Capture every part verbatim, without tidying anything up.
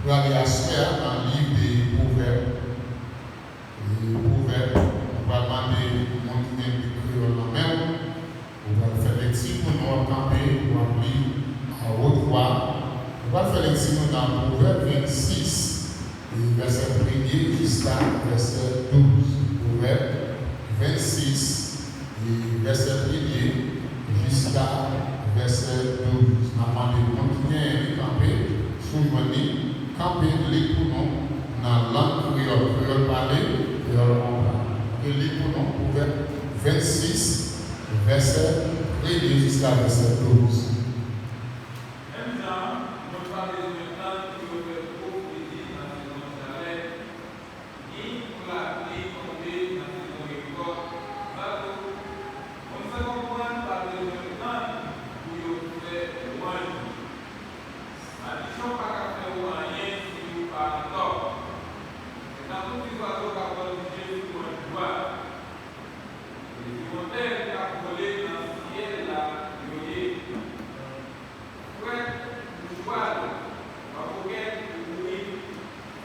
Prale aswè a nan liv de Pwovèb. E Pwovèb, ou pral mande moun ki gen Bib kreyòl nan men w, ou pral fè lekti pou nou, w ap kanpe, w ap li a wot vwa. Ou pral fè lekti nou nan Pwovèb vennsis, e vèsè premye jiska vèsè douz. Pwovèb vennsis, e vèsè premye jiska vèsè douz. N ap mande moun ki genyen li kanpe, si w jwenn li, kanpe, li pou nou nan lang kreyòl. Kreyòl pale, kreyòl konprann. E li pou nou Pwovèb vennsis, vèsè premye jiska vèsè douz. Menm jan, moun pa bezwen tann pou yo fè gwo plezi nan sezon chalè, ni pou lapli tonbe nan sezon rekòt. Sa tou, moun san konprann pa bezwen tann pou yo fè lwanj. Madichon pa ka fè ou anyen si ou pa antò. Se tankou ti zwazo k ap vòltije sou branch bwa. Se ti montèl k ap vole nan syèl la yo ye. Frèt pou chwal, babokèt pou bourik,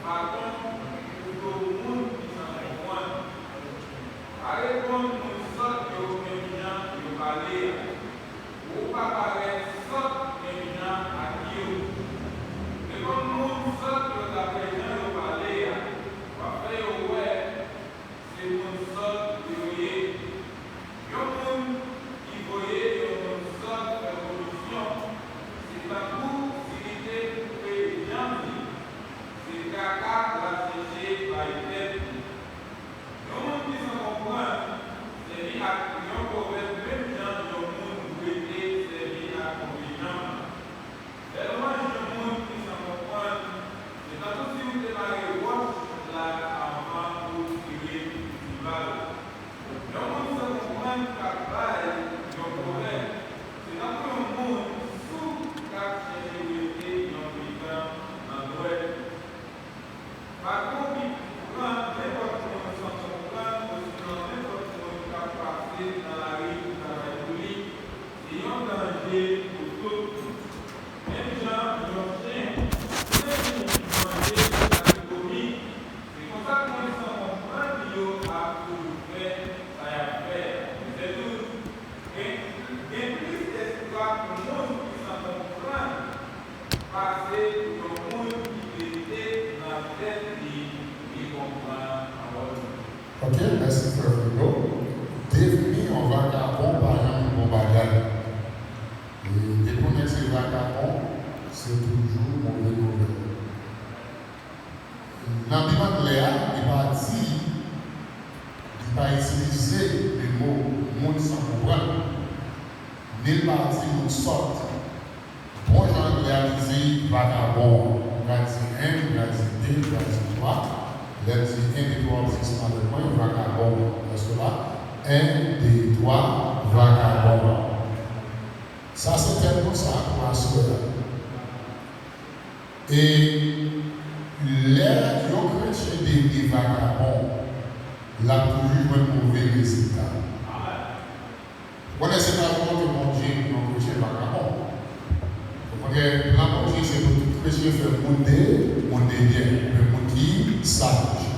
baton pou do moun ki san konprann. Pa reponn moun sòt yo menm jan yo pale a, pou w pa parèt sòt menm jan ak yo. Reponn moun sòt yo daprè jan yo pale a, w ap fè yo wè se moun sòt yo ye. Yon moun ki voye yon moun sòt fè komisyon, se tankou si li te koupe janm li. Se kaka l ap chèche bay tèt li. Yon moun ki san konprann sèvi ak yon pwovèb menm jan yon moun dwe te sèvi ak move janm. Fè lwanj yon moun ki san konprann, se tankou si w te mare wòch la anvan ou tire ti bal. Yon moun san konprann k ap bay yon pwovèb, se tankou yon moun sou k ap chèche rete yon mitan nan nwèt. Patwon ki pran nenpòt moun san konprann, osinon nenpòt moun k ap pase nan lari pou travay pou li, se yon danje pou tout moun. Menm jan yon chen, se li ki manje sa ki vomi, se konsa moun san konprann yo ap toujou fè sa y ap fè a. Vèsè douz, gen, gen plis espwa pou moun ki san konprann pase pou yon moun ki rete nan tèt li pou li konprann pawòl Bondye. Ok, mèsi frè Fredo. Devni yon vakabon pa janm yon bon bagay. E depi yon nèg se vakabon, se toujou move nouvèl. Nan Bib anglè a, li pa di, li pa itilize le mo moun san konprann, ni l pa di moun sòt. Bon jan anglè a li di vakabon. Ou ka di en, ou ka di de, ou ka di twa. Lè m di en, de, twa, w ap di ansanm avèk mwen, vakabon. Èske w la? En, de, twa, vakabon. Sa se tèm nou sa pou aswè a. E lè yon kretyen devni vakabon, l ap toujou jwenn move rezilta. Ou konnen se pa volonte Bondye pou yon kretyen vakabon. Okontrè, plan Bondye se pou tout kretyen fè moun de, moun de byen, oubyen moun ki saj.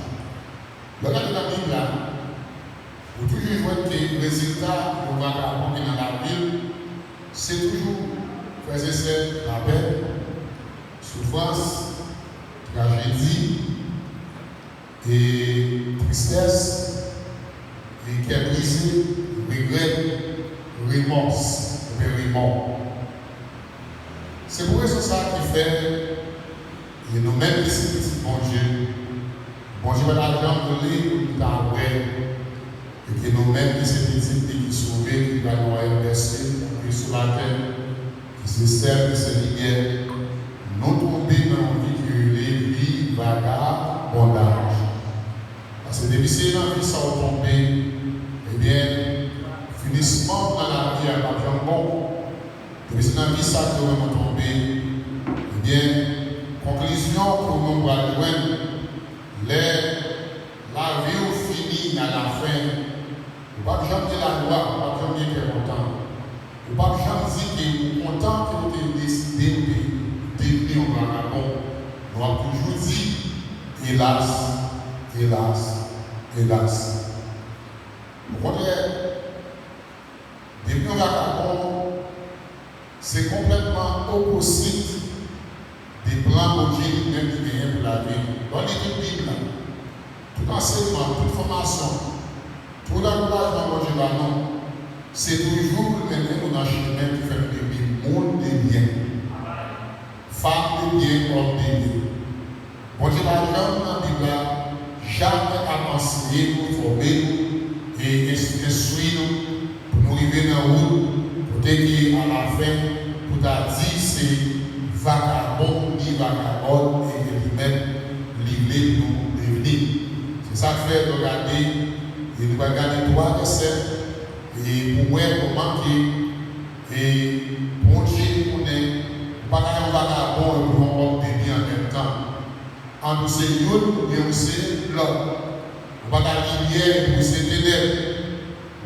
Lè w gade nan Bib la, ou toujou jwenn ke rezilta yon vakabon ki nan lavi l, se toujou, frè e sè, lapèn, soufrans, trajedi, e tristès, e kè brize, regrè, remò, oubyen remò. Se pou rezon sa ki fè, e nou menm ki se pitit Bondye, Bondye pa ta janm vle pou nou ta wè, e ke nou menm ki se pitit li ki sove, ki pral nan wayòm bèste, ki sou latè, ki se sèl, ki se limyè, nou tonbe nan yon vi ki rele vi vagabondaj. Paske depi se nan vi sa w tonbe, ebyen, finisman w nan lavi a p ap janm bon. Depi se nan vi sa ke w tonbe, ebyen, konklizyon ke nou pral jwenn lè lavi w fini, a la fen, ou p ap janm gen lajwa, ou p ap janm gen kè kontan. Ou p ap janm di ke ou kontan ke w te deside ou te devni yon vakabon. M ap toujou di, elas, elas, elas. Okontrè, depi yon vakabon, se konplètman oposit de plan Bondye li menm li genyen pou lavi nou. Lè w li tout Bib la, tout ansèyman, tout fòmasyon, tout ankourajman Bondye ba nou, se toujou pou l mennen nou nan chemen ki fè nou devni moun de byen. Fanm de byen, òm de byen. Bondye pa janm nan Bib la, jamè ap anseye nou, fòme nou, e ens-, enstwi nou, pou nou rive nan wout kote ke alafen, pou ta di se vakabon, ni vakabòn, e ke li menm, li vle pou nou devni. Se sa k fè, lè w gade, e nou va gade twa vèsè, e pou wè kòman ke E Bondye konnen, ou pa ka yon vakabon epi yon òm de byen an menm tan. Ant ou se youn oubyen ou se lòt. Ou pa ka limyè epi ou se tenèb.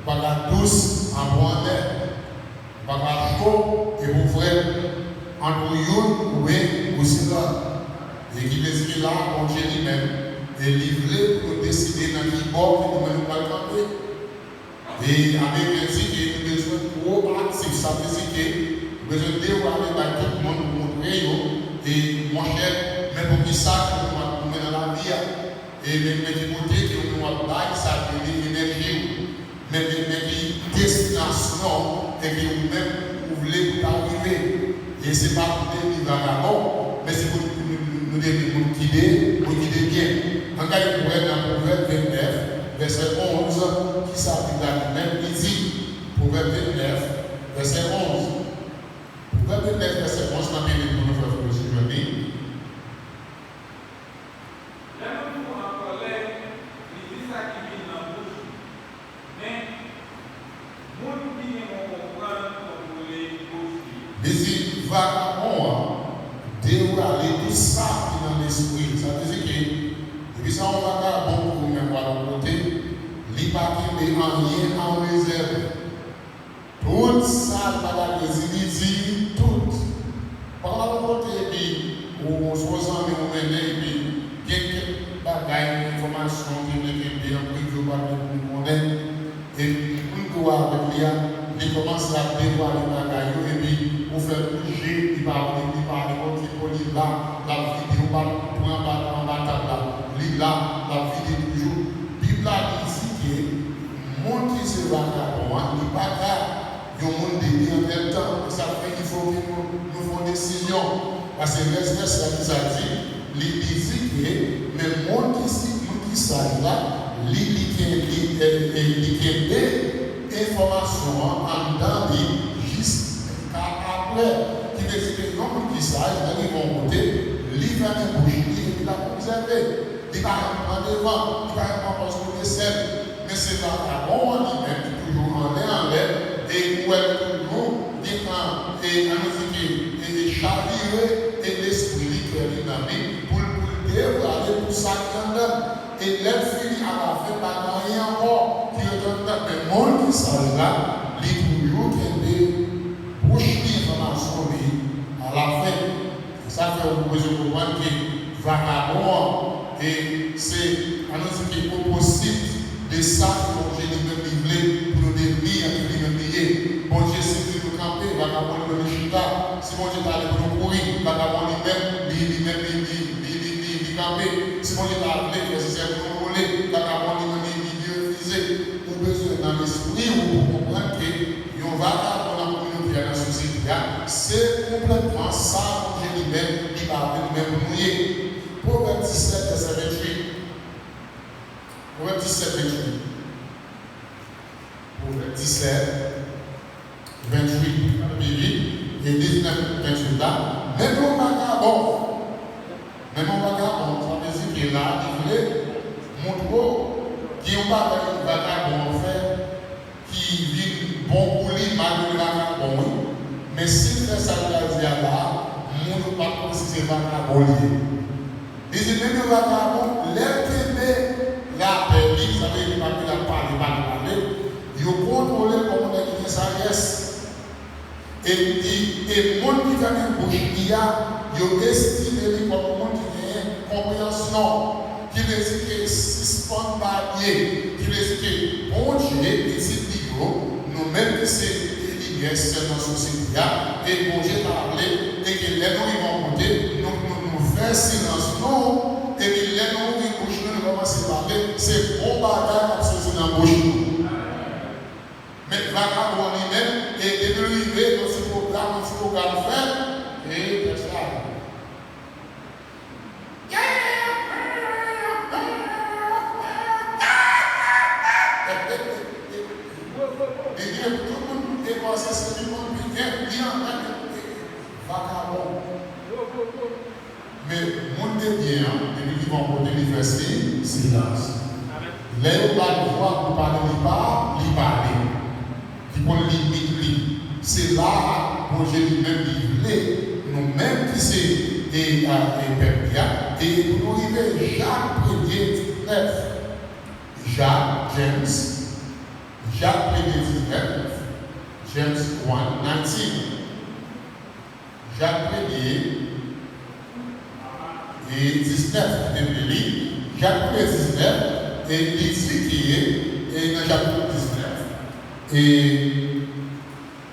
Ou pa ka dous epi ou anmè. Ou pa ka cho epi ou frèt. Ant ou youn oubyen ou se lòt. E ki vle di ke la, Bondye li menm, e li vle pou nou deside nan ki bò ke nou menm nou pral kanpe. E Ameriken di ke nou bezwen pwoaktif, sa vle di ke nou bezwen devwale bay tout moun pou montre yo, e monchè, men poukisa ke nou ap goumen nan lavi a, e men, men ki kote ke nou ap bay sa ki rele enèji w, men, men, men ki destinasyon w, e ke ou menm ou vle pou ta rive. E se pa pou devni vakabon, men se pou nou, nou, nou, nou devni moun ki de, moun ki de byen. Ann gade pou wè nan Pwovèb vennèf, vèsè onz, kisa Bib la li menm li di. Pwovèb vennèf, vèsè onz. Pwovèb vennèf, vèsè onz, n ap li pou nou fè fò mesye Jwenni. Lè moun fou an kòlè, li di sa ki vin nan bouch li. Men, moun ki gen bon konprann kontwole bouch li. Li di, vakabon an devwale tout sa ki nan lespri l. Sa vle di ke, depi se yon vakabon ki ou menm pral yon kote, li pa kenbe anyen an rezèv. Tout sa l pa ta dwe di, li di tout. Pa ka al yon kote epi ou, ou se yon zanmi ou mennen epi gen kèk bagay, enfòmasyon ke li kenbe an prive ou pa vle pou l konnen. Epi moun ki w avèk li a, li kòmanse ap devwale bagay yo epi ou fè l bouje, li pa vle, li pa ale bò ki bò, li la, l ap vide, ou pa pran bagay anba tab la, li la, l ap vide toujou. Bib la li di ke moun ki se vakabon an, li pa ka yon moun de byen an menm tan. E sa fè il fo ke nou, nou fè yon desizyon. Paske rès vèsè a ki sa l di, li, li di ke, men moun ki si, moun ki saj la, li, li ken-, li, e, e, li kenbe enfòmasyon an anndan li jiska apre. Ki vle di ke yon moun ki saj, lè l rive yon kote, li fèmen bouch li epi l ap obsève. Li pa janm pran devan, li pa janm pran pòz pou mesye l. Men se vakabon an li menm ki toujou anlè, anlè, e ou wè l toujou gentan, e ann di ke, e, e chavire, e lespri li, kè li, nanm li, pou l, pou l devwale tout sa ki anndan l. E lè l fini, alafen, pa gen anyen ankò ki rete anndan l. Men moun ki saj la, li toujou kenbe bouch li, enfòmasyon li, alafen. Se sa k fè ou bezwen konprann ke vakabon an, e se, ann di ke oposit de sa ke Bondye li menm li vle pou nou devni an ke li menm li ye. Bondye si li vle nou kanpe, vakabon li menm li chita. Si Bondye ta vle pou nou kouri, vakabon li menm, li, li menm li, li, li, li, li, li kanpe. Si Bondye ta vle, frè e sè, pou nou vole, vakabon li menm li, li, li refize. Ou bezwen nan lespri ou pou konprann ke yon vakabon nan kominote a, nan sosyete a, se konplètman sa Bondye li menm, li pa vle nou menm pou nou ye. Pwovèb disèt, vèsè venntuit. Pwovèb disèt, venntuit. Pwovèb disèt, venntuit, pi vit, e diznèf, venntuit la. Menm yon vakabon, menm yon vakabon, sa vle di ke la, li vle montre w gen yon bagay yon vakabon an fè, ki vin bon pou li malgre l vakabon, wi. Men si l fè sa l pral di a la, moun yo p ap konnen si se vakabon li ye. Li di menm yon vakabon, lè l kenbe lapè li, sa vle di li pa vle l ap pale, pale, pale, yo kontwole l kòm yon nèg ki gen sajès. E li di, e moun ki fèmen bouch li a, yo estime li kòm yon moun ki gen Konpreyansyon, ki vle di ke sispann badye, ki vle di ke Bondye, pitit li yo, nou menm ki se limyè sèl nan sosyete a, e Bondye ta vle, e ke lè nou rive yon kote, nou, nou, nou fè silans nou, epi lè nou ouvri bouch nou, nou kòmanse pale, se bon bagay k ap soti nan bouch nou. Men vakabon an li menm, e depi l rive, yon ti pwogram, yon ti pwogram fèt, e tèks la. Li gen pou tout moun te panse se li konn pi byen, li antanke vakabon. Men moun de byen an, depi li rive yon kote, li fè si, silans. Lè yo ba l vwa pou pale, li pa, li pale. Ki konn limit li. Se la a Bondye li menm li vle, nou menm ki se e, a, e pèp li a, e pou nou rive Jak premye diznèf. Jak, James, Jak premye diznèf, James one nineteen. Jak premye e diznèf, kite m li li. Jak premye diznèf, e li di ke, e nan Jak diznèf, e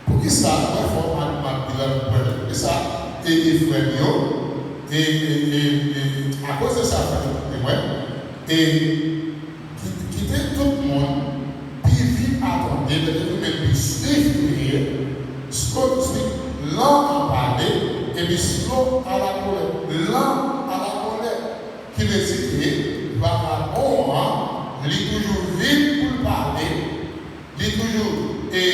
poukisa, mwen fò m ak, m ak Bilal, poukisa, e, e frè m yo, e, e, e, e, akoz de sa, frè m, e mwen, e, Ki-, kite tout moun pi vit a tande, lè ke nou menm pi swiv priye, slow to speak, lan an pale, epi slow a la kolè, lan a la kolè. Ki vle di ke vakabon an, li toujou vit pou l pale, li toujou e,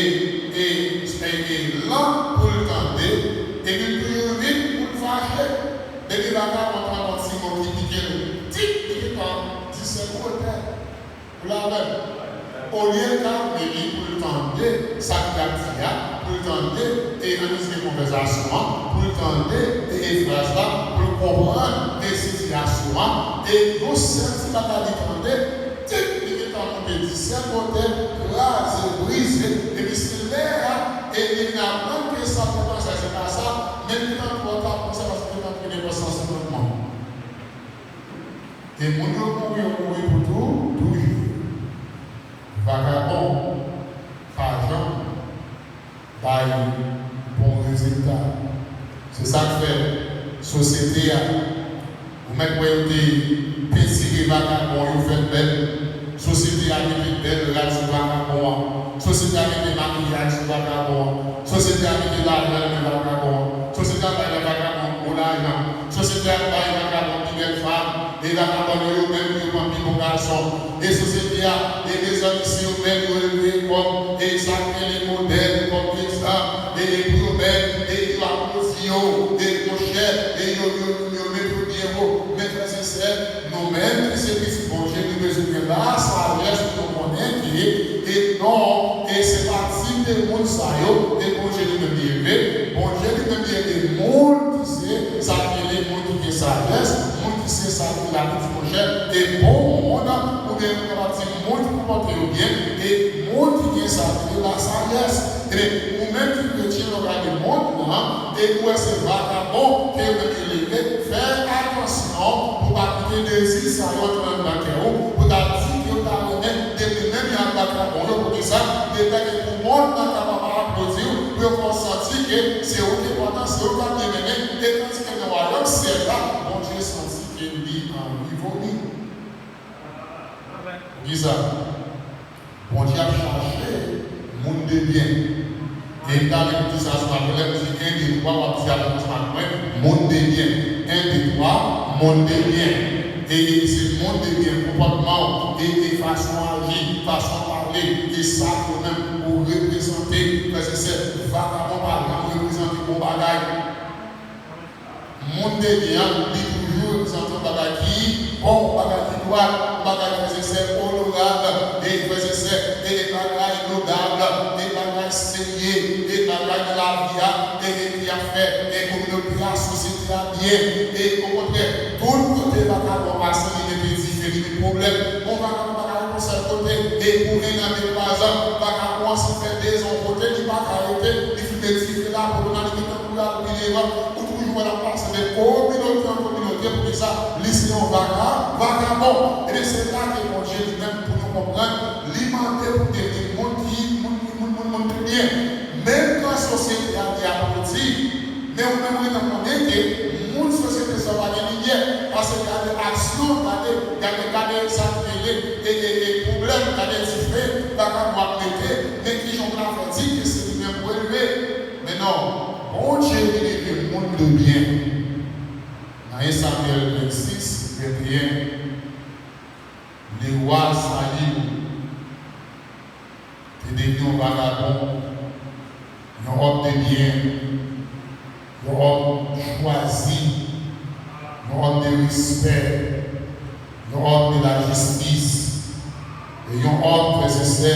e, e, e lan pou l tande, epi l toujou vit pou l fache. Depi vakabon tande yon ti mo ki pike l, tit, li gentan di se gwo tèt. Ou la avè m? Olye l kalme li pou l tande sa k ap di a, pou l tande, e, analize konvèsasyon an, pou l tande, e, e, fraz la, pou l konprann, e, sitiyasyon an, e yon sèl ti bagay li tande, tit, li gentan monte disèt kote, kraze, brize, epi se lè a, e, li vin aprann ke sa l te panse a se pa sa, men li gentan twò ta pou sa, paske li gentan twò depanse nan sèt mwa. E moun yo mouri, yo mouri pou tou, toujou. Vakabon pa janm bay bon rezilta. Se sa k fè sosyete a, ou mèt wè yo te pentire vakabon yo fè l bèl. Sosyete a mete bèl rad sou vakabon an. Sosyete a mete makiyaj sou vakabon an. Sosyete a mete lajan nan men vakabon an. Sosyete a bay vakabon gwo lajan. Sosyete a bay vakabon pi bèl fanm. E vakabon yo, yo menm, yo pran pi bon gason. E sosyete a, e mezanmi, se yo menm yo leve kòm, e sa k rele modèl, kòm egzanp, e, e pou yo menm, e yo aplodi yo, e monchè, e yo, yo, yo mete yo byen wo. Men frè e sè, nou menm ki se pitit Bondye, nou bezwen gen lasajès pou nou konnen ke, e non, e se pa tip de moun sa yo, e Bondye li menm li elve, Bondye li menm li elve moun ki se sa ki rele moun ki gen sajès, moun ki se sa ki la pi monchè, e bon moun, oubyen nou kapab di moun ki konpòte yo byen, e moun ki gen sa ki rele lasajès. Ebyen, ou menm ki kretyen, lè w gade mond lan, e ou wè se vakabon ke yo menm yo leve, fè atansyon pou w pa kite dezi sa yo antre anndan kè w, pou w ta di ke w ta renmen depi menm jan ak vakabon yo, poukisa? De pè ke pou mond lan kapab aplodi w, pou yo fè w santi ke se ou ki enpòtan, se ou k ap byen mennen, e tandike nan wayòm syèl la, Bondye santi ke li anvi vomi. Poukisa? Bondye ap chache moun de byen. E m ta renmen di sa sou apre, lè m di en, de, twa, w ap di avèk ansanm ak mwen, moun de byen. En, de, twa, moun de byen. E, e se moun de byen, konpòtman w, e, e fason w aji, fason w pale, e sa ke w menm ou reprezante, frè e sè, vakabon pa janm reprezante bon bagay. Moun de byen an, li toujou reprezante yon bagay ki bon, yon bagay ki dwat, yon bagay, frè e sè, onorab, e frè e sè, e bagay nodab, e bagay serye, e bagay nan lavi a, e, e ki ap fè, e kominote a, sosyete a byen. E okontrè, tout kote vakabon pase, li mete dife, li mete pwoblèm. Yon vakabon pa ka ret yon sèl kote, e pou en an, de, twa zan, vakabon an si fè de zan yon kote, li pa ka rete, li fime dife la, pwoblèm nan li gentan pou l al pi devan. Ou toujou wè l ap pase de kominote an kominote. Poukisa? Li se yon vaka, vakabon. Ebyen, se la ke Bondye li menm, pou nou konprann, li mande pou te vin moun ki, moun, moun, moun, moun, moun ki byen. Menm kan sosyete a li a pwodui, men ou menm ou gentan konnen ke moun sosyete sa pa gen limyè. Paske gade aksyon, gade, gade, gade sa ki rele e, e, e pwoblèm, gade dife, vakabon ap mete, men kijan w ka fè di ke se li menm pou elve? Men non, Bondye li leve moun de byen. Nan en Samyèl vennsis, venteyen, lewa Sayil te devni yon vagabon, yon òm de byen, yon òm chwazi, yon òm de respè, yon òm de lajistis, e yon òm, frè e sè,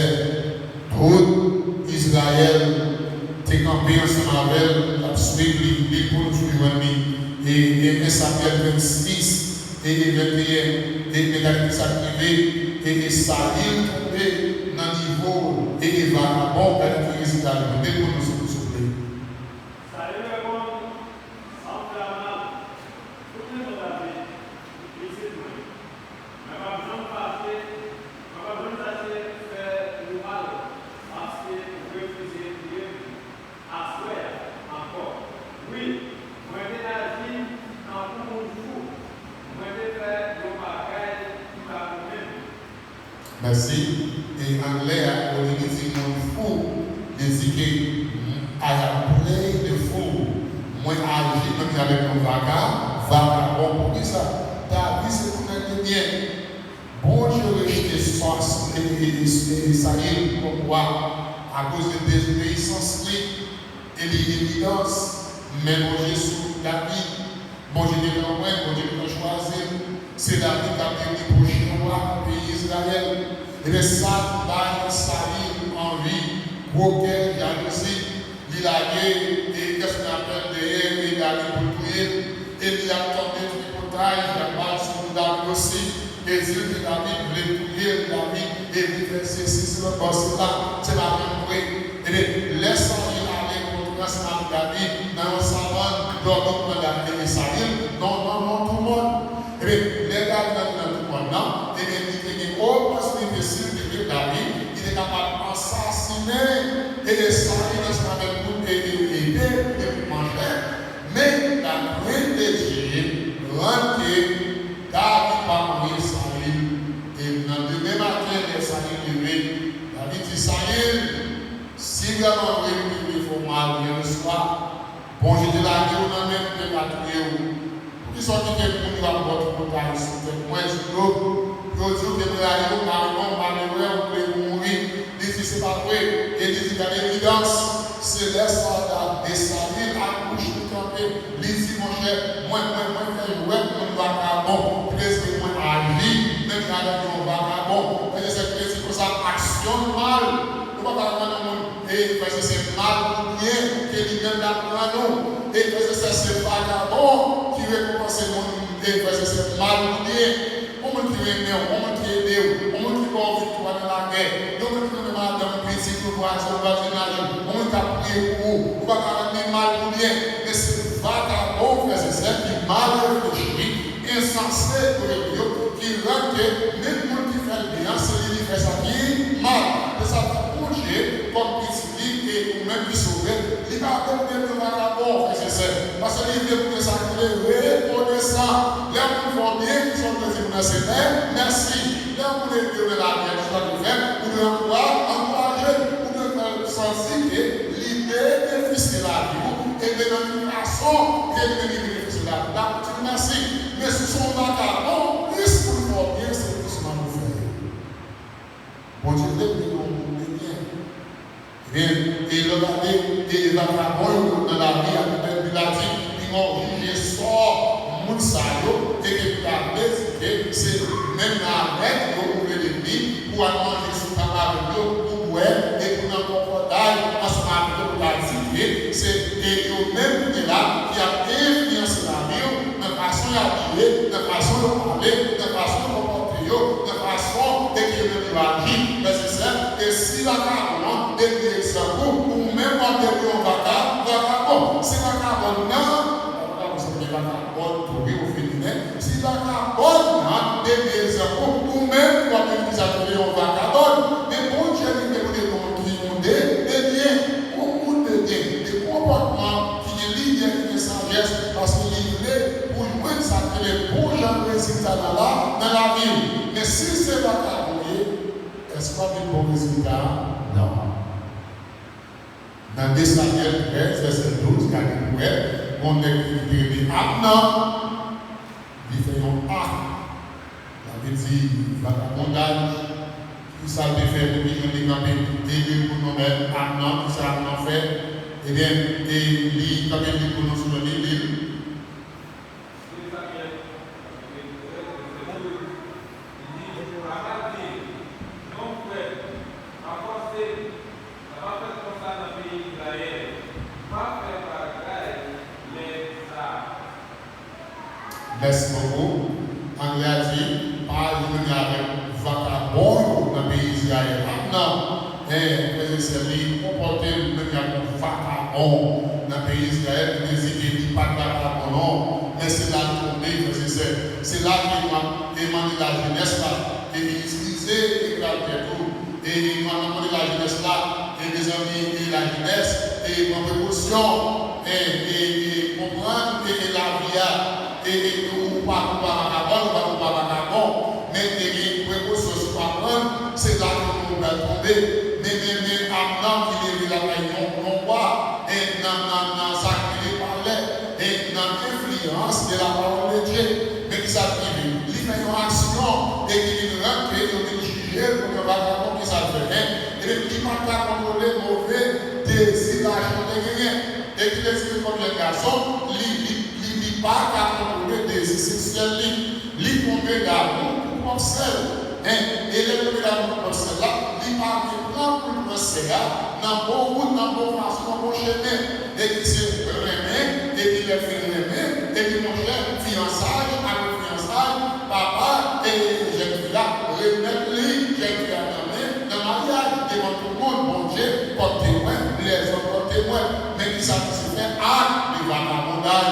tout Izrayèl te kanpe ansanm avè l, t ap swiv li, li pou nou jwenn li. E, e, en Samyèl vennsis, e, e venteyen, e, men gade ki sa k rive, e, e Sayil tonbe nan nivo, e, e vagabon, gade ki rezilta li. Mete l pou nou, souple. Sayil reponn, sa w fè a mal. Kote w t ap ye, pitit mwen? Mwen p ap janm fache, mwen p ap janm chache fè nou mal, paske w refize touye m aswè a ankò. Wi, mwen te aji tankou moun fou, mwen te fè yon bagay ki pa konvenn. Mèsi. E anglè a, olye li di moun fou, li di ke, "I have played the fool." Mwen aji menm jan avèk yon vaga, vagabon. Poukisa? David se yon nèg de byen. Bondye rejte Sa-, e, e, e, e Sayil kòm wa akoz de dezobeyisans li, e li evidans men Bondye sou David. Bondye te pran pwen, Bondye te chwazi l. Se David k ap devni pwochen wa nan peyi Izrayèl. Ebyen, sa bay Sayil anvi, gwo kè, jalouzi. Li lage, e, kès n apèl dèyè, e David pou l touye l. E li ap tande tripotay, y ap ba l sou do David osi. E di l ke David vle touye l, David, e li fè sesi, se lòt bò, se la, se pa menm vre. Ebyen, lè Sayil ale kontre ansanm avèk David nan yon savann, dòmi pandan ane Sayil, non, non, non, tou mòn. Ebyen, lè David antre nan tou mòn nan, ebyen, li te gen opòtinite, si l te vle, David, li te kapab ansasinen, e, e Sayil ansanm avèk tout, e, e, epe, e tout manchè. Men, lakrent de Dye rann ke David pa mouri, Sayil, e nan demen maten, lè Sayil leve, David di, Sayil, si vrèman vre m te vle fè w mal yè swa, Bondye te lage w nan men m, m te ka touye w. Poukisa w kite moun yo ap ba w tripotay sou tèt mwen, sou do, pou yo di w ke m rayi w, m pa renmen w, m pa vle wè w, m vle w mouri? Li di, se pa vre. E li di, gade evidans. Se lè sa a Sayil ak bouch li kanpe. Li di, monchè, mwen, mwen, mwen fè jwèt moun vakabon, plezi mwen aji, menm jan avèk yon vakabon. Frè e sè, plezi konsa, aksyon mal. Ou pa ka rann yon moun, e, frè e sè, mal pou byen, ke li menm l ap rann ou. E, frè e sè, se vakabon ki rekonpanse moun, e, frè e sè, mal pou byen. Yon moun ki renmen w, yon moun ki ede w, yon moun ki ba w viktwa nan lagè, yon moun ki renmen madanm ou, pitit ou, vwazen ou, vwazinaj ou, yon moun k ap priye pou ou, ou pa ka rann li mal pou byen, men se vakabon, frè e sè, ki mal reflechi, ensanse, yo rele yo, ki rann ke menm moun ki fè l byen an, se li ki fè sa ki mal. Se sa fè Bondye, kòm pitit li, e ou menm ki sove, li pa vle pou w vin vakabon, frè e sè, paske li vle pou w vin sa ki rele rekonesan. Lè yon moun fè w byen, kisa w dwe di moun nan? Senyè, mèsi. Lè yon moun ede w nan lavi a, kisa w dwe fè? Ou dwe ankoura-, ankouraje l. Ou dwe fè l santi ke li benefisye lavi w, e de nan yon fason ke li menm li benefisye lavi w la, ou di l mèsi. Men si w se yon vakabon, plis moun fè w byen, se plis mal ou fè yo. Bondye vle pou nou moun de byen. Ebyen, e lè w gade, e, e vakabon yo nan lavi a, Bib la di, li gen yon jije sò moun sa yo, e ke Bib la vle di ke se menm nan avèk yo ou vle devni, pou al manje sou tab avèk yo, pou bwè, e pou nan konkòday ansanm avèk yo, pou ta di ke se, e yo menm kounye la ki ap enfliyanse lavi w nan fason y abiye, nan fason yo pale, nan fason yo konpòte yo, nan fason e ke yo menm yo aji, frè e sè, e si vakabon an devni egzanp ou, ou menm w ap devni yon vaka-, vakabon. Si vakabòn nan, vakabon se gen vakabòn tou, wi, o feminen, de konpòtman ki gen limyè, ki gen sajès, paske li vle pou jwenn sa k rele bon jan rezilta nan la, nan lavi l. Men si l se vakabon ye, èske w ap gen bon rezilta? Non. Nan de Samyèl trèz, vèsè douz, gade pou wè, gon nèg ki te rele Amnan, li fè yon ak, sa vle di vakabondaj. Kisa l te fè pou ki jan li kanpe, li te vin pou nonm Amnan, kisa Amnan fè? Ebyen, e li kanpe, li pwononse yon li, li, Mèsi bokou. Anglè a di, pa aji menm jan avèk vakabon yo nan peyi Izrayèl. Amnan, en, frè e sè, li konpòte l menm jan avèk yon vakabon nan peyi Izrayèl, ki te di ke li pa t vakabon non. Men se la l tonbe, frè e sè. Se la ke mwen, e mande lajenès la, e itilize egaltè tou. E nou ap mande lajenès la, e mezanmi, e lajenès, e pran prekosyon, e, e, e konprann, e, e lavi a, e, e ou, ou pa, ou pa vakabòn, ou pa, ou pa vakabon, men, e, e prekosyon si w pa pran, se la ke ou pral tonbe. Men, men, men Amnan ki leve lakay yon, yon wa, e nan, nan, nan sa ki rele palè, e nan enfliyans de la parole de Dieu. Men kisa k rive? Li fè yon aksyon, e ki vin rann ke yo vin jije l kòm yon vakabon. Kisa l fè? Men, ebyen, li pa t ka kontwole move dezi lajan l te genyen. E ki te di ke kòm jèn gason, li, li, li, li pa ka kontwole dezi seksyèl li. Li tonbe damou pou pwòp sè l. En, e lè l tonbe damou pou pwòp sè l la, li pa gen plan pou l pran sè a nan bon wout, nan bon fason, nan bon chemen. E ki se renmen, epi lè fin renmen, epi monchè, fiyansaj, apre fiyansaj, papa e jèn fi a remèt li jèn fi a nan men, nan maryaj, devan tout moun, Bondye kòm temwen, lèzòm kòm temwen. Men kisa misye fè? Ak de vakabondaj.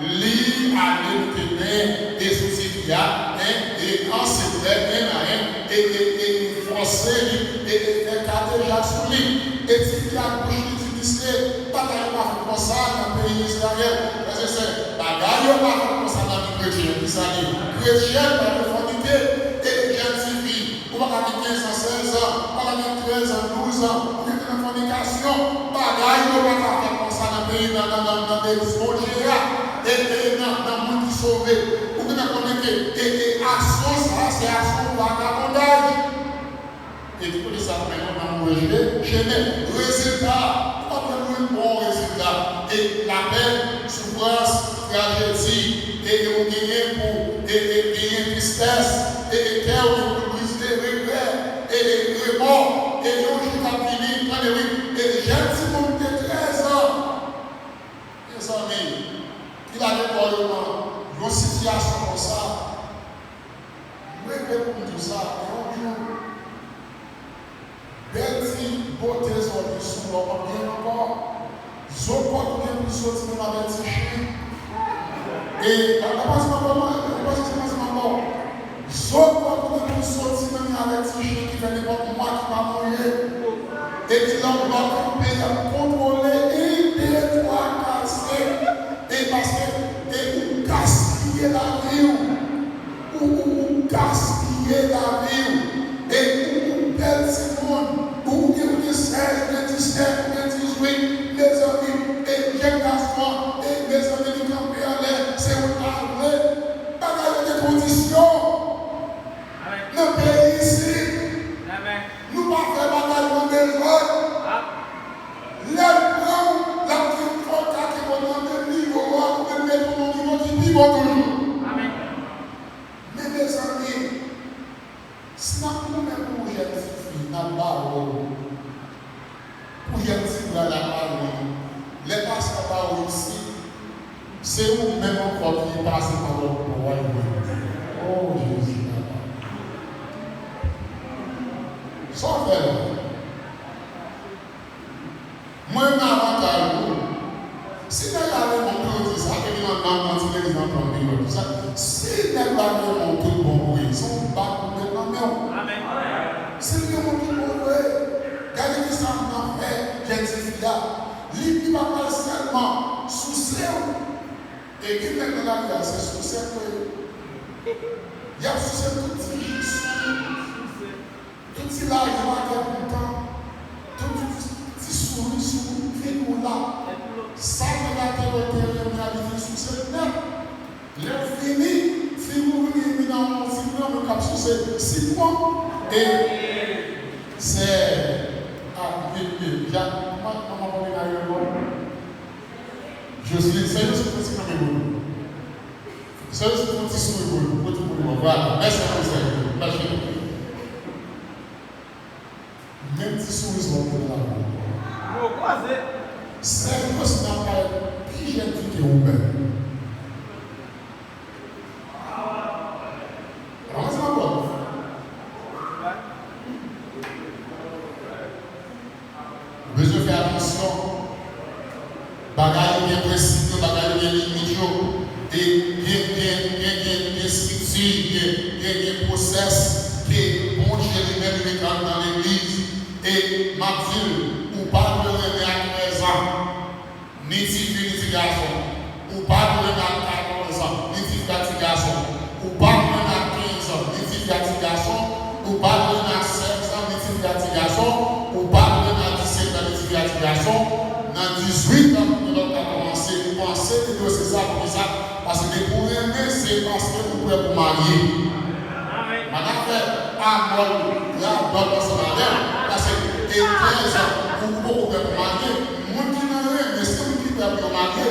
Li ale mete men e sou tifi a, en, e an sekrè, en a en, e, e, e fòse li, e, e fè katejak sou li. E tifi a, bouch li di misye, bagay yo pa fèt konsa nan peyi Izrayèl. Frè e sè, bagay yo pa fèt konsa nan vi kretyen. Kisa li? Kretyen pa gen fònike. E jèn tifi, ou pa ka gen kenz an, sèz an, ou pa ka gen trèz an, douz an, ou rete nan fònikasyon. Bagay yo pa ka fèt konsa nan peyi, nan, nan, nan, nan legliz Bondye a, e, e nan, nan moun ki sove. Ou gentan konnen ke, e, e aksyon sa a, se aksyon vakabondaj. E di kote sa mennen w nan move che-, chemen. Rezilta, ou p ap janm jwenn bon rezilta. E lapèn, soufrans, trajedi, e, e ou genyen pou, e, e genyen tristès, e, e kè w gen pou l brize, regrè, e, e remò, e yon jou k ap vini, tande wi, e jèn timoun de trèz an, mezanmi, ki lage kò yo nan yon sitiyasyon konsa, m regle pou m di w sa, yon jou, bèl ti bote zòrye sou w la, w p ap gen l ankò. Zo kòt ou gen pou l soti menm avèk ti chen. E, a, a, pase m ankò, non, a, pase m ankò. Zo kòt ou gen pou l soti menm avèk ti chen ki fè nenpòt mwa ki pa manje. Epi lè w lòt kanpe, y ap kontwole, ede, trakase. E paske, e ou gaspiye lavi w. Ou, ou, ou gaspiye lavi w. E ou, ou bèl timoun. Ou, ou gen, ou gen sèz, ou gen disèt, ou gen dizuit. Mezanmi, e jèn gason an, e mezanmi, li kanpe anlè, se ou ta vle. Bagay yo gen kondisyon. Nan peyi isit, nou pa fè bagay yo an dezòd. Lè l pran w, l ap di w fò w ta ki bon nan menm nivo a, ou menm mete w nan yon nivo ki pi bon toujou. Men mezanmi, si n ap goumen pou yon jèn tifi, n ap bare w. Pou jèn ti bra la bare w. Lè pastè bare w isit, se ou menm ankò ki pase pa lòt bò a jwenn li. O Jezi, papa. Sa w fè la? Mwen nan avantaj ou. Si nèg la renmen w, yo di sa, epi nan, nan, nan ti legliz nan pran deyò, di sa. Si nèg la renmen w tout bon vre, se yon bak ou met nan men w. Si l gen moun ki bon vre, gade kisa m nan fè, jèn tifi a. Li E gen nèg nan lari a, se sousèt yo ye. Y ap souse tout ti jis, tout ti lajan atè kontan, tout ti, ti souri sou figi w la. Sa nèg atè yo te renmen a, li vin souse nèt. Lè l fini, figi w vin, vin nan yon ti gran moun k ap souse sitwon. E sè, a, vin, vin, ja, kòman, kòman pou vin a yo bon? Joseline, sè Joseline, fè ti kanpe pou nou. Sè Joseline, fè ti souri pou nou. Fè ti pou nou. Vwala. Mèsi anpil, sè Joseline. Mache. Menm ti souri sa w te nan lavi w. Yo kwaze. Sè Joseline ap parèt pi jèn ke ou menm. Rann sa bon. Ou bezwen fè atansyon. Bagay yo gen prensip yo, bagay yo gen limit yo. E gen, gen, gen, gen, gen estrikti, gen, gen, gen pwosès ke Bondye li menm li mete anndan legliz. E m ap di l, ou pa dwe renmen a trèz an. Ni ti fi, ni ti gason. Ou pa dwe renmen ak katòz an, ni ti fi ak ti gason. Ou pa dwe renmen ak kenz an, ni ti fi ak ti gason. Ou pa dwe renmen ak sèz an, ni ti fi ak ti gason. Ou pa dwe renmen ak disèt an, ni ti fi ak ti gason. Nan dizuit an, pou lòt ka kòmanse panse ide w se sa, poukisa? Paske depi w renmen, se paske ou prè pou marye. Pa ka fè amòl, radòt ansanm avè l, paske e trèz an, ou, ou poko prè pou marye. Moun ki nan renmen, se moun ki prè pou yo marye.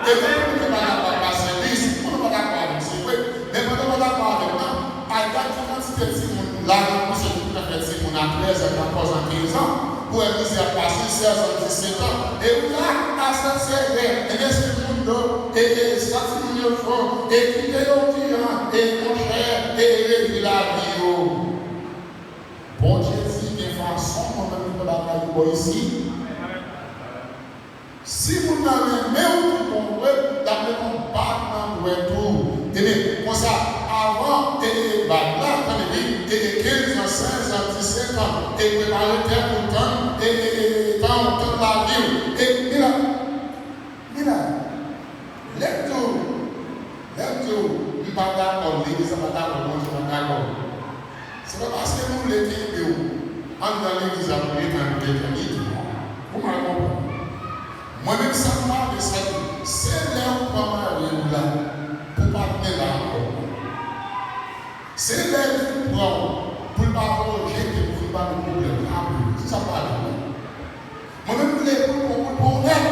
E gen moun ki pa dakò ak sèvis, moun pa dakò avè m, se vre. Men pandan w pa dakò avè m nan, al gade ki kantite timoun la, nan konsèy ki pral fè timoun a trèz an, katòz an, kenz an, pou wè mizè ap pase, sèz an, disèt an. E wi la, a sèt sèz, e, e gen moun yo, e, e, sa timoun yo fè, e kite yo ki an, e monchè, e, e, revi lavi yo. Bondye di gen fason mwen menm m fè bagay yo bò isi. Si moun nan renmen w tout bon vre, l ap mete yon bag nan dwèt ou. Ebyen, konsa, avan, e, e, bag la, tande byen, e, e, kenz an, sèz an, disèt an, e prepare tèt ou, tann, e, e, e, e, tann, tann lavi w. E, Mila, Mila, lè m di w, lè m di w, m pa dakò, legliz la pa dakò, Bondye pa dakò. Se pa paske nou vle kenbe w anndan legliz la pou letan, pou letènite, non. Ou mal konprann. Mwen menm sa m pale, sa ke se lè ou pran mari w la pou pa tounen la ankò. Se lè li pran w pou l pa voye w jete pou vin ba nou pwoblèm la pou li. Se sa m pale, wi. Mwen menm m vle pou l pran w pou l nèt.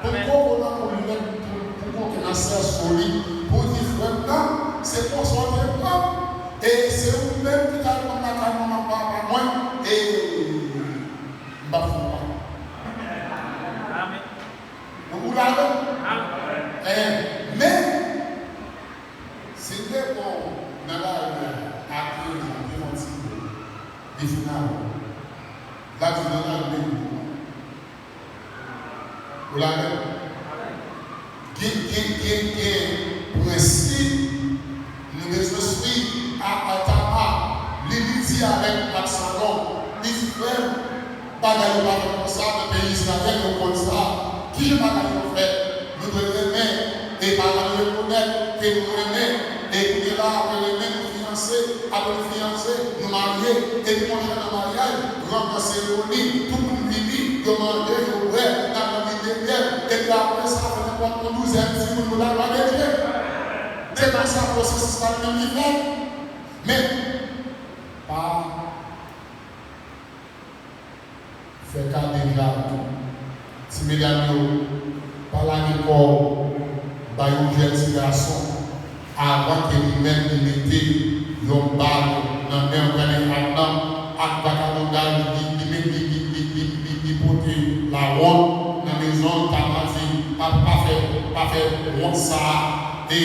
Pou l pran w nan pou l nèt, pou, pou koke nan sèso li, pou di frè m nan, se konsa w te pran m. E se ou menm ki t al pran m lakay manman papa mwen, e m p ap fè w pa. Ou, ou la menm? Eh, men, si m te pran w nan lari a, a kenz an, te fè yon ti kou, li fin ale. L ap di nan lari menm. Ou la menm? Gen, gen, gen, gen prensip nou bezwen swiv. A, a Tama, li, li di avèk Absalon, li di, frè m, bagay yo pa fèt konsa nan peyi Izrayèl, yo konn sa. Kijan bagay yo fèt? Nou dwe renmen, e paran nou rekonèt ke nou renmen, e kounye la, apre renmen, nou fiyanse, apre nou fiyanse, nou marye, epi monchè nan maryaj, rann nan seremoni, tout moun vini, yo manje, yo bwè, n ap anvi deryè, epi apre sa, fè nenpòt yon douzèn timoun pou laglwa de Dye. Se konsa pwosesis la li menm li fèt. Men, pa fè ka deja tou. Ti medam yo, pa lage kò w bay yon jèn ti gason avan ke li menm li mete yon bag nan men w. Gade ak nan, ak vakabondaj li, li menm li, li, li, li, li, li pote lawont nan mezon l, pa manti, pa, pa fè, pa fè wont sa a. E,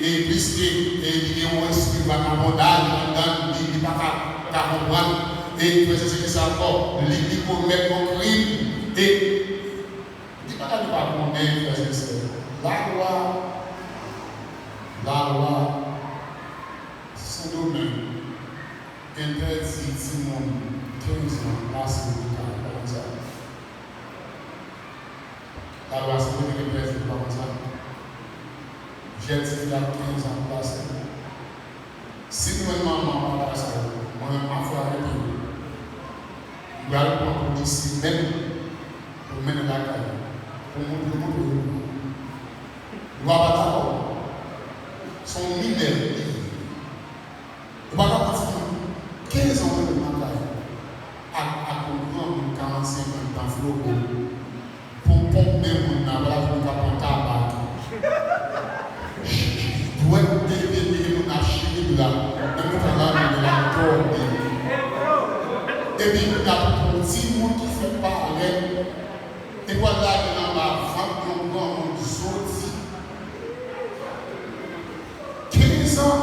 e pliske, e li gen yon espri vakabondaj anndan l, li, li pa ka, ka konprann. E frè, se, se ki sa ankò, li, li komèt yon krim. E li pa ka, li pa konnen, frè, se, se lalwa, lalwa Sendomeng entèdi timoun kenz an pase nan kay, pa konn sa? Lalwa Sendomeng entèdi, pa konn sa? Jèn ti fi a kenz an pase. Si m jwenn manman an pa pase, mwen menm m ap fè arete yo. M pral pran polis menm pou mennen lakay yo. Pou montre, montre yo. Lwa pa dakò. Se yon minè li ye. Ou pa ka pran timoun kenz an mete nan kay ak, ak yon granmoun karannsenk an ki nan floko pou ponpe moun nan, apre la pou l ka pran tabak. Dwèt de pye moun nan chire bra, menm tan la moun nan dòmi. Epi kounye a pou yon timoun ki fèk parèt, epi w al lage l anba vant yon granmoun soti. Kenz an,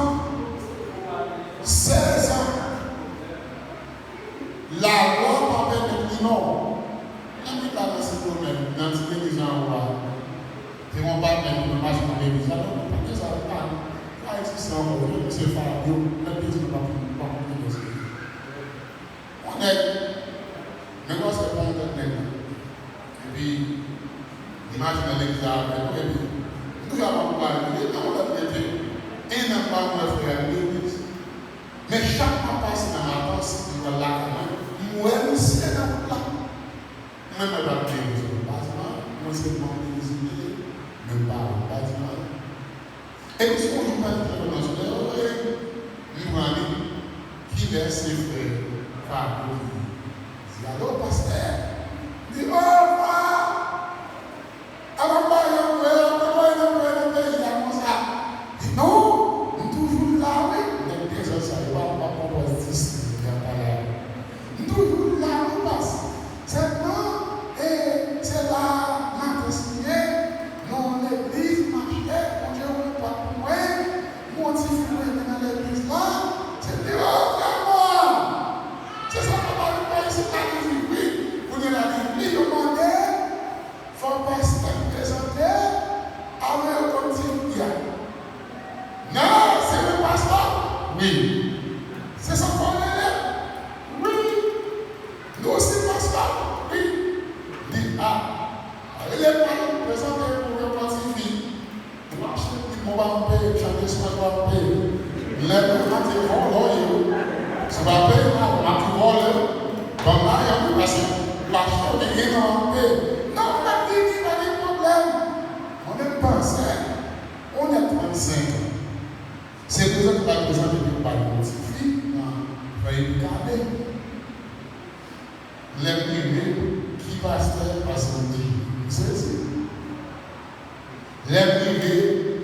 sèz an, lalwa pa pèmèt li non. Nan Bib la, nan Sendomeng, nan ti legliz anwo a, te gen yon patnè ki te mache nan legliz la, non, patnè sa yo pa, pa egziste ankò, non, se Fabio, mèt legliz la pa konn, pa konn kiyès li ye. Yon nèg, men pastè pa yon tèt nèg. Epi, m mache nan legliz la avè l, epi m toujou ap ankouraje l. Epi, yon lòt mete, en an m pa wè frè a nan legliz. Men chak m ap pase nan Matans, m pral lakay mwen, m wè misye nan wout la. Mwen, mwen pa t gen rezon, m pa di m anyen, mwen se manm legliz m te ye, men m pa, m pa di m anyen. Epi se yon jou m pral fè yon lansman, yo voye m pran li, kilè se frè Fabio vini. Di, "Alo, pastè?" Li di, "O, frè! Alò, m pa janm wè w, kòman w ye nan peyi a konsa?" Li di, "Non, m toujou la, wi." Nèg dezòd sa yo, pa, pa, pa, pa, dis, nèg la pale avè m. "M toujou la, wi, pas." Sèlman, e, se la Matans m ye, nan yon legliz m achte, Bondye ouvri pòt pou mwen, m gon ti fi m renmen nan legliz la, se li yo fè mwen. Se sa papa vin fè isit la, li di wi. Kounye a la li di wi, yo mande, fò pastè prezante, avan yo konn ti fi a. Non, se mwen pastè? Wi. Se sa fò rele? Wi. Nou si pastè? Wi. Li a. Rele pa l, prezante pou yo pran ti fi. W ap chante, bon, w ap peye, chante sou mwen, w ap peye. Lè mwen mande vòlò yo, se pa peye mal, m ap vòlò yo. Ban m lajan wi, paske pastè gen gen nan w ap peye. Non, m ap vini, pa gen pwoblèm. Mwen menm panse, on nèg trannsenk an. Se prezante pa prezante pou bay yon ti fi nan fèy kade. Lè m rive, ki pastè pase yon ti fi? M sezi. Lè m rive,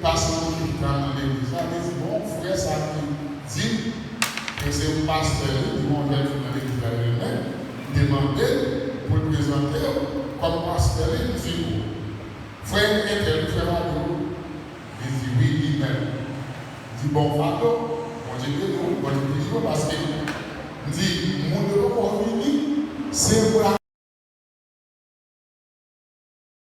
pase yon ti fi nan legliz la, li di, bon, frè sa ki di ke se yon pastè, li di, yon jèn fi nan legliz la, li renmen, m te mande l pou l prezante l kòm pastè li, m di, bon. Frè entèl, frè Fabio, li di, wi, li menm. Li di, bon, Fabio, Bondye beni w, Bondye beni w, paske m di, moun yo poko vini, se pou la